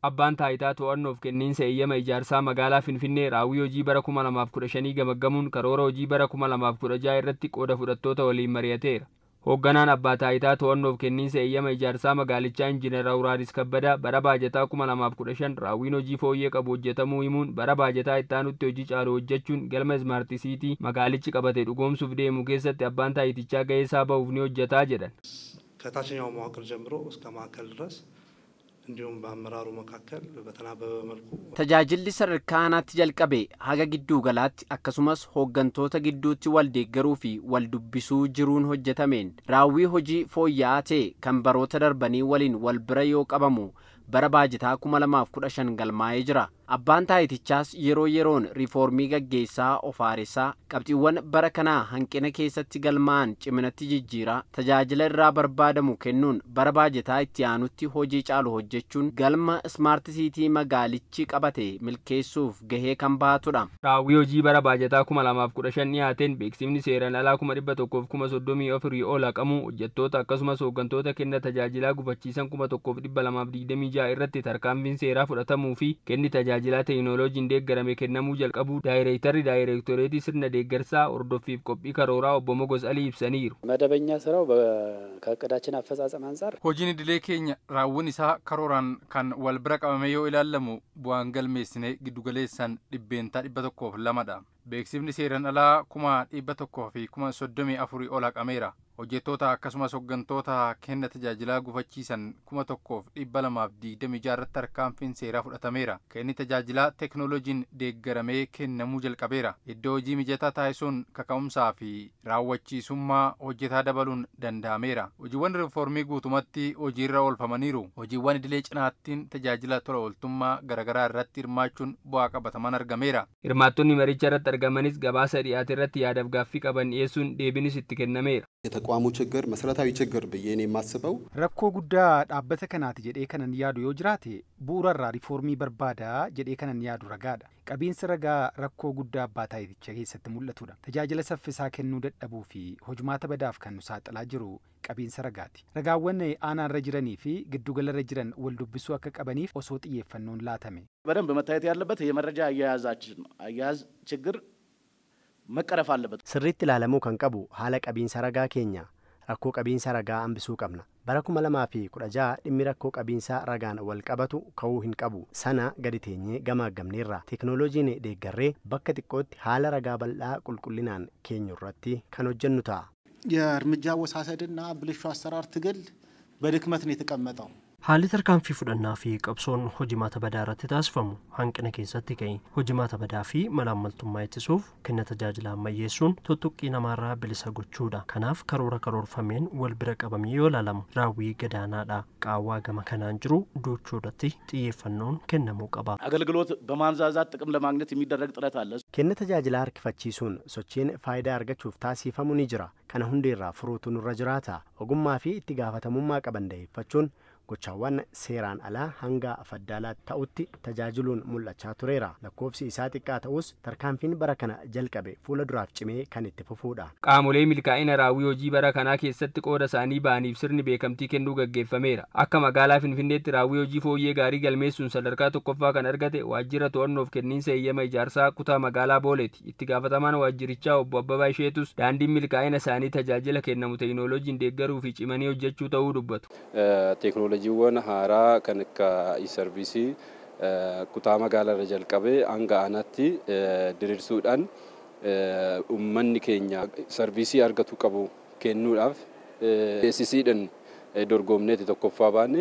Abbaan taayitaa to'annoof kenniinsa eeyyama ijaarsaa magaalaa Finfinnee raawwii hojii bara 2015 gamaggamuun karoora hojii bara 2016 irratti qooda fudhattoota waliin mari'ateera. Hoogganaan abbaa taayitaa to'annoof kenniinsa eeyyama ijaarsaa magaalichaa Injiinar Awuraaris Kabbadaa bara baajataa 2015 raawwiin hojii fooyyee qabu hojjetamuu himuun bara baajataa itti aanutti hojii caalu hojjechuun galma Smart City magaalichi qabate dhugoomsuuf deemu keessatti abbaan taayitichaa gahee isaa bahuuf ni hojjetaa jedhan. ከታችኛው መዋቅር ጀምሮ እስከ ማዕከል ድረስ እንዲሁም በአመራሩ መካከል በተናበበ መልኩ Tajaajilli sadarkaa aanaatti jalqabe haga gidduu galaatti akkasumas hooggantoota gidduutti wal deeggaruu fi wal dubbisuu jiruun hojjetameen raawwii hojii fooyya'aa ta'e kan baroota darbanii waliin wal bira yoo qabamu bara baajataa 2015 galmaa'ee jira. Abbaan taayitichaas yeroo yeroon riifoormii gaggeessaa of haaressaa qabxiiwwan bara kanaa hanqina keessatti galmaa'an ciminatti jijjiiraa tajaajila irraa barbaadamu kennuun bara baajataa itti aanutti hojii caalu hojjechuun galma Smart City magaalichi qabate milkeessuuf gahee kan bahatudha. Raawwii hojii bara baajataa 2015 dhiyaateen beeksifni seeraan alaa 134,000 ol haqamuu, hojjettoota akkasumas hooggantoota kenna tajaajilaa gufachiisan 1226 irratti tarkaanfiin seeraa fudhatamuu fi kenni tajaajilaa teekinooloojiin deeggarame kennamuu jalqabuu daayireektarri daayireektoreetii sirna deeggarsaa hordoffiif qophii karooraa obbo Mogos Alii ibsaniiru. መደበኛ ስራው ከእቅዳችን አፈጻጸም አንጻር Hojiin idilee keenya raawwiin isaa karooraan kan wal bira qabame yoo ilaalamu bu'aan galmeessine giddugaleessaan 102%dha. Beeksifni seeraan alaa 134,000 ol haqameera. Hojjettoota akkasumas hooggantoota kenna tajaajilaa gufachiisan 1226 irratti tarkaanfiin seeraa fudhatameera. Kenni tajaajilaa teeknooloojiin deeggaramee kennamuu jalqabeera. Iddoo hojii mijataa taasisuun kaka'umsaa fi raawwachiisummaa hojjetaa dabaluun danda'ameera. Hojiiwwan riifoormii guutumatti hojiirra oolfamaniiru. Hojiiwwan idilee cinaattiin tajaajila tola ooltummaa garaagaraa irratti hirmaachuun bu'aa qabataman argameera. Hirmaattonni maricha irratti argamanis gabaasa dhiyaate irratti yaadaaf gaaffii qaban dhiyeessuun deebiinis itti kennameera. የተቋሙ ችግር መሰረታዊ ችግር ብዬ እኔ የማስበው Rakkoo guddaa dhaabbata kanaati jedhee kanan yaadu yoo jiraate bu'uurarraa riifoormii barbaadaa jedhee kanan yaadu ragaadha. Qabiinsi ragaa rakkoo guddaa abbaa taayitichaa keessatti mul'atudha. Tajaajila saffisaa kennuu dadhabuu fi hojumaata badaaf kan nu saaxilaa jiru qabiinsa ragaati. Ragaawwan aanaarra jiranii fi giddugalarra jiran wal dubbisuu akka qabaniif osoo xiyyeeffannoon laatame. በደንብ መታየት ያለበት የመረጃ አያያዛችን ነው። አያያዝ ችግር መቀረፍ አለበት። Sirriitti ilaalamuu kan qabu haala qabiinsa ragaa keenya rakkoo qabiinsa ragaa hambisuu qabna. Bara 2016 dhimmi rakkoo qabiinsa ragaan wal qabatu ka'uu hin qabu. Sana gadi teenyee gamaaggamneerra. Teeknooloojiin deeggarree bakka xiqqootti haala ragaa bal'aa qulqullinaan keenyu irratti kan hojjennu ta'a. የእርምጃ አወሳሰድና ብልሹ አሰራር ትግል በድክመት ነው የተቀመጠው። Haalli tarkaanfii fudhannaa fi qabsoon hojimaata badaa irratti taasifamu hanqina keessatti ka'e hojimaata badaa fi malaammaltummaa ittisuuf kenna tajaajila ammayyeessuun tuttuqqii namaarraa bilisa gochuudha. Kanaaf karoora karoorfameen wal bira qabamee yoo ilaalamu raawwii gadaanaadha. Qaawwaa gama kanaan jiru duuchuu irratti xiyyeeffannoon kennamuu qaba. አገልግሎት በማንዛዛት ጥቅም ለማግኘት የሚደረግ ጥረት አለ። Kenna tajaajilaa harkifachiisuun sochiin faayidaa argachuuf taasifamu ni jira. Kana hundeerraa furuutu nurra jiraata. Ogummaa fi itti gaafatamummaa qaban daheeffachuun gochaawwan seeraan alaa hanga faddaalaa ta'utti tajaajiluun mul'achaa tureera. Lakkoofsi isaa xiqqaa ta'us tarkaanfiin bara kana jalqabe fuula duraaf cimee kan itti fufuudha. Qaamolee milkaa'ina raawwii hojii bara kanaa keessatti qooda isaanii ba'aniif sirni beekamtii kennuu gaggeeffameera. Akka magaalaa Finfinneetti raawwii hojii fooyyee gaarii galmeessuun sadarkaa tokkoffaa kan argate waajjira to'annoof kenniinsa eeyyama ijaarsaa kutaa magaalaa Booleeti. Itti gaafatamaan waajjirichaa obbo Abbabaa Isheetus daandiin milkaa'ina isaanii tajaajila kennamu teekinooloojiin deeggaruu fi cimanii hojjechuu ta'uu dubbatu. Teeknooloojiiwwan haaraa kan akka e-service kutaa magaalaa irra jalqabee hanga aanaatti diriirsuudhaan uummanni keenya sarviisii argatu qabu kennuudhaaf SECdhaan dorgomneeti tokkoffaa baane.